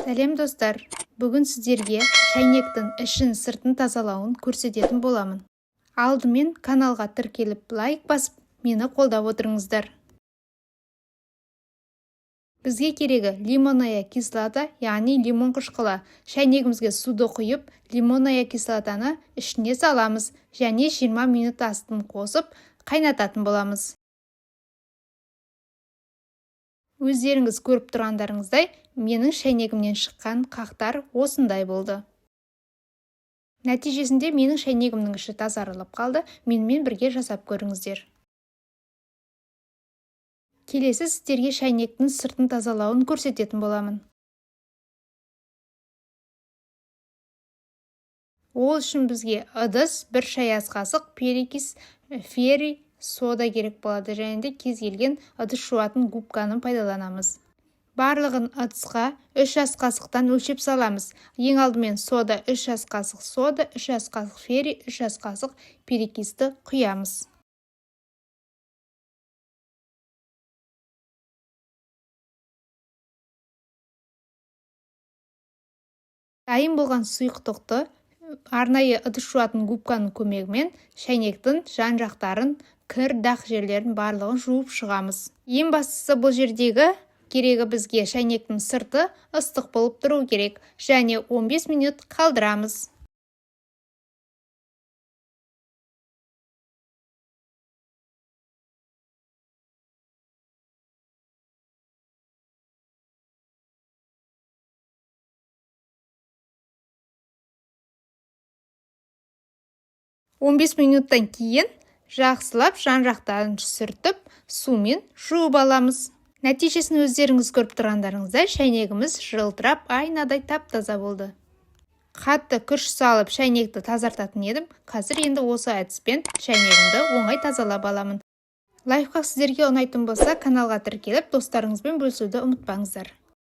Сәлем, достар! Бүгін сіздерге шәйнектің ішін, сыртын тазалауын көрсететін боламын. Алдымен каналға тіркеліп, лайк басып, мені қолдап отырыңыздар. Бізге керегі лимонная кислота, яғни лимон қышқылы. Шәйнегімізге суды құйып, лимонная кислотаны ішіне саламыз және 20 минут астын қосып қайнататын боламыз. Өздеріңіз көріп тұрғандарыңыздай, менің шәйнегімнен шыққан қақтар осындай болды. Нәтижесінде менің шәйнегімнің іші тазарылып қалды. Менімен бірге жасап көріңіздер. Келесі сіздерге шәйнектің сыртын тазалауын көрсететін боламын. Ол үшін бізге ыдыс, 1 шай ас қасық перекись, ферри, сода керек болады және де кез келген ыдыс жуатын губканы пайдаланамыз. Барлығын ыдысқа 3 ас қасықтан өлшеп саламыз. Ең алдымен сода, 3 ас қасық сода, 3 ас қасық ферри, 3 ас қасық перекисті құямыз. Дайын болған сұйықтықты арнайы ыдыс жуатын губканың көмегімен шәйнектің жан-жақтарын, кір, дақ жерлерін барлығын жуып шығамыз. Ең бастысы, бұл жердегі керегі бізге шәйнектің сырты ыстық болып тұру керек және 15 минут қалдырамыз. 15 минуттан кейін жақсылап жан-жақтарын сүртіп, сумен жуып аламыз. Нәтижесін өздеріңіз көріп тұрғандарыңыздай, шәйнегіміз жылтырап, айнадай тап-таза болды. Қатты күш салып шәйнекті тазартатын едім, қазір енді осы әдіспен шәйнегімді оңай тазалап аламын. Лайфхак сіздерге ұнайтын болса, каналға тіркеліп, достарыңызбен бөлісуді ұмытпаңыздар.